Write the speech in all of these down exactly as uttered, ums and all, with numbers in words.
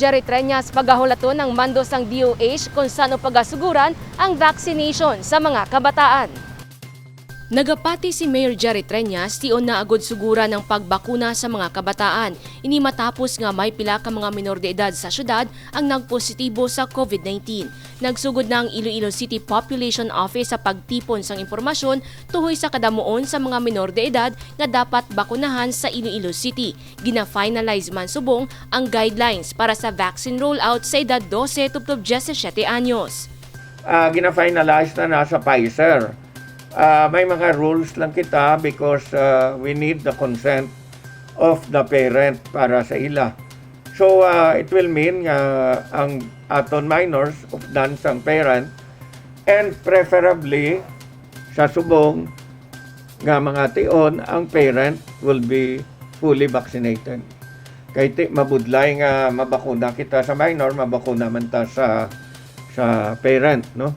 Jerry Treñas pagahulaton ang mando sang D O H kon san-o pagasuguran ang vaccination sa mga kabataan. Nagapati si Mayor Jerry Treñas tion na agud suguran ang pagbakuna sa mga kabataan. Ini matapos nga may pila ka mga minor de edad sa syudad ang nagpositibo sa COVID nineteen. Nagsugod na ang Iloilo City Population Office sa pagtipon sang impormasyon tuhoy sa kadamuon sa mga minor de edad nga dapat bakunahan sa Iloilo City. Gina-finalize man subong ang guidelines para sa vaccine rollout sa edad dose tubtob diyesisiyete anyos. Ah, gina-finalize na na sa Pfizer. Ah, may mga rules lang kita because, ah, we need the consent of the parent para sa ila. So, ah, it will mean nga ang aton minors, updan sang parent, and preferably sa subong nga mga tion, ang parent will be fully vaccinated. Kay ti, mabudlay nga mabakuna kita sa minor, mabakuna man ta sa, sa parent, no?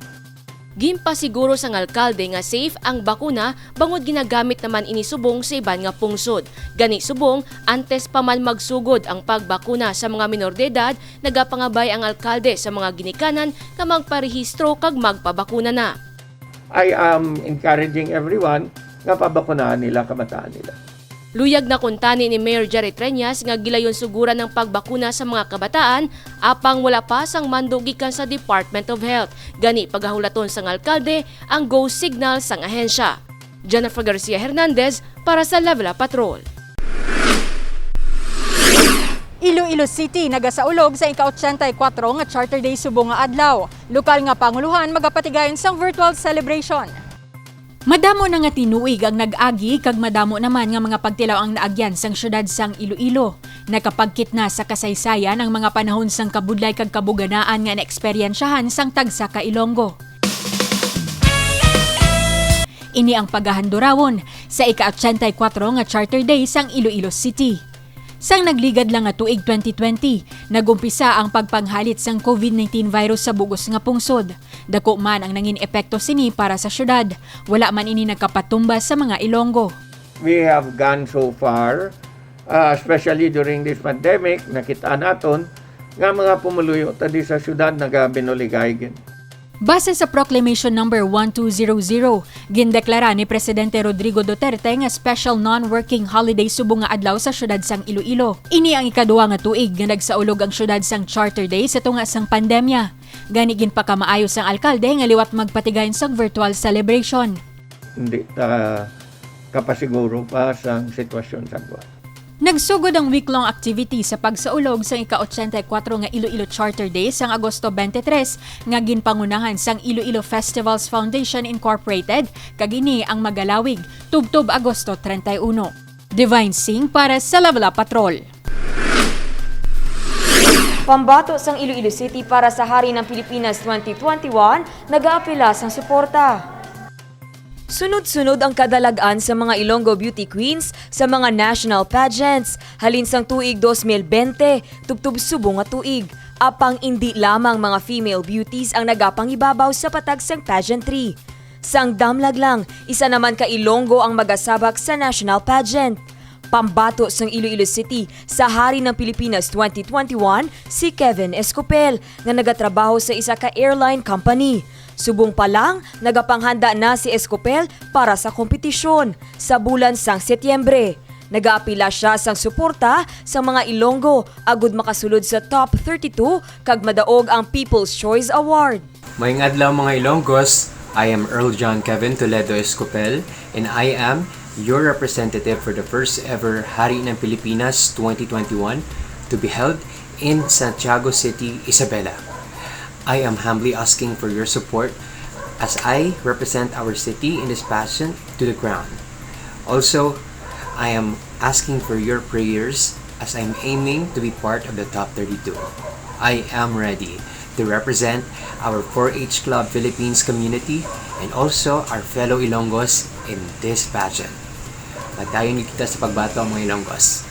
Ginpasiguro sang alkalde nga safe ang bakuna bangod ginagamit naman ini subong sa iban nga pungsod. Gani subong, antes pa man magsugod ang pagbakuna sa mga minor de edad, nagapangabay ang alkalde sa mga ginikanan nga magparehistro kag magpabakuna na. I am encouraging everyone nga pabakunahan nila kabataan nila. Luyag na kuntani ni Mayor Jerry Treñas nga gilayon suguran ang pagbakuna sa mga kabataan, apang wala pa sang mando gikan sa Department of Health. Gani, pagahulaton sang alkalde ang go signal sang ahensya. Jennifer Garcia Hernandez para sa Level Up Patrol. Iloilo City nagasaulog sa ika-ochenta y kuwatro nga Charter Day subong nga adlaw. Lokal nga pangulohan magapatigayon sang virtual celebration. Madamo na nga tinuig ang nag-agi kag madamo naman nga mga pagtilaw ang naagyan sang siyudad sang Iloilo. Nakapagkit na sa kasaysayan ang mga panahon sang kabudlay kag kabuganaan nga naeksperyensyahan sang tagsa ka Ilonggo. Ini ang pagahandurawon sa ika-ochenta y kuwatro nga Charter Day sang Iloilo City. Sang nagligad lang nga tuig twenty twenty, nag-umpisa ang pagpanghalit sang COVID nineteen virus sa bug-os nga pungsod. Dako man ang nangin epekto sini para sa siyudad, wala man ini nagkapatumba sa mga Ilonggo. We have gone so far, ah, especially during this pandemic, nakita naton nga mga pumuluyo ta di sa siyudad nagabinuligay gid. Base sa Proclamation Number one two zero zero, gindeklara ni Presidente Rodrigo Duterte nga special non-working holiday subong nga adlaw sa siyudad sang Iloilo. Ini ang ikaduha nga tuig nga nagsaulog ang siyudad sang Charter Day sa tunga sang pandemya. Gani, ginpakamaayo sang alkalde nga liwat magpatigayon sang virtual celebration. Hindi ta kapasiguro pa sang sitwasyon sa buwan. Nagsugod ang week-long activity sa pagsaulog sang ika-ochenta y kuwatro nga Iloilo Charter Day sang Agosto twenty-three nga ginpangunahan sang Iloilo Festivals Foundation Incorporated, kag ini ang magalawig tubtob Agosto treinta y uno. Divine Singh para sa Level Up Patrol. Pambato sang Iloilo City para sa Hari ng Pilipinas twenty twenty-one, nagaapila sang suporta. Sunod-sunod ang kadalag-an sa mga Ilonggo beauty queens sa mga national pageants, halin sang tuig dos mil bente tubtob subong nga tuig. Apang indi lamang mga female beauties ang nagapangibabaw sa patag sang pageantry. Sang damlag lang, isa naman ka Ilonggo ang magasabak sa national pageant. Pambato sang Iloilo City sa Hari ng Pilipinas twenty twenty-one, si Kevin Escopel, nga nagatrabaho sa isa ka airline company. Subong pa lang, nagapanghanda na si Escopel para sa kompetisyon sa bulan sang Setyembre. Nagaapila sia sang suporta sa mga Ilonggo agud makasulod sa top thirty-two kag madaog ang People's Choice Award. Maayong adlaw, mga Ilonggos. I am Earl John Kevin Toledo Escopel, and I am your representative for the first ever Hari ng Pilipinas twenty twenty-one to be held in Santiago City, Isabela. I am humbly asking for your support as I represent our city in this pageant to the ground. Also, I am asking for your prayers as I'm aiming to be part of the top thirty-two. I am ready to represent our four H Club Philippines community and also our fellow Ilonggos in this pageant. Padayon kita sa pagbato, mga Ilonggos.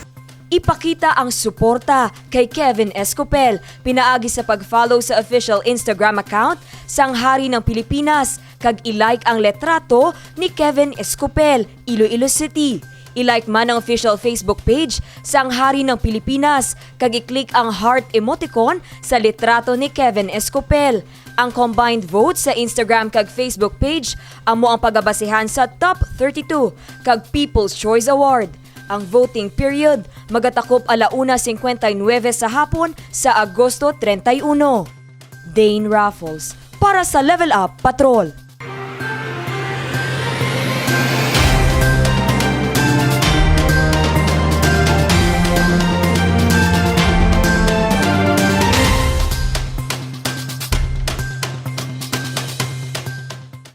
Ipakita ang suporta kay Kevin Escopel pinaagi sa pag-follow sa official Instagram account sang Hari ng Pilipinas kag i-like ang litrato ni Kevin Escopel, Iloilo City. I-like man ang official Facebook page sang Hari ng Pilipinas kag i-click ang heart emoticon sa litrato ni Kevin Escopel. Ang combined votes sa Instagram kag Facebook page amo ang pagabasihan sa top thirty-two kag People's Choice Award. Ang voting period magatakop ala una cincuenta y nueve sa hapon sa Agosto treinta y uno. Dane Raffles para sa Level Up Patrol.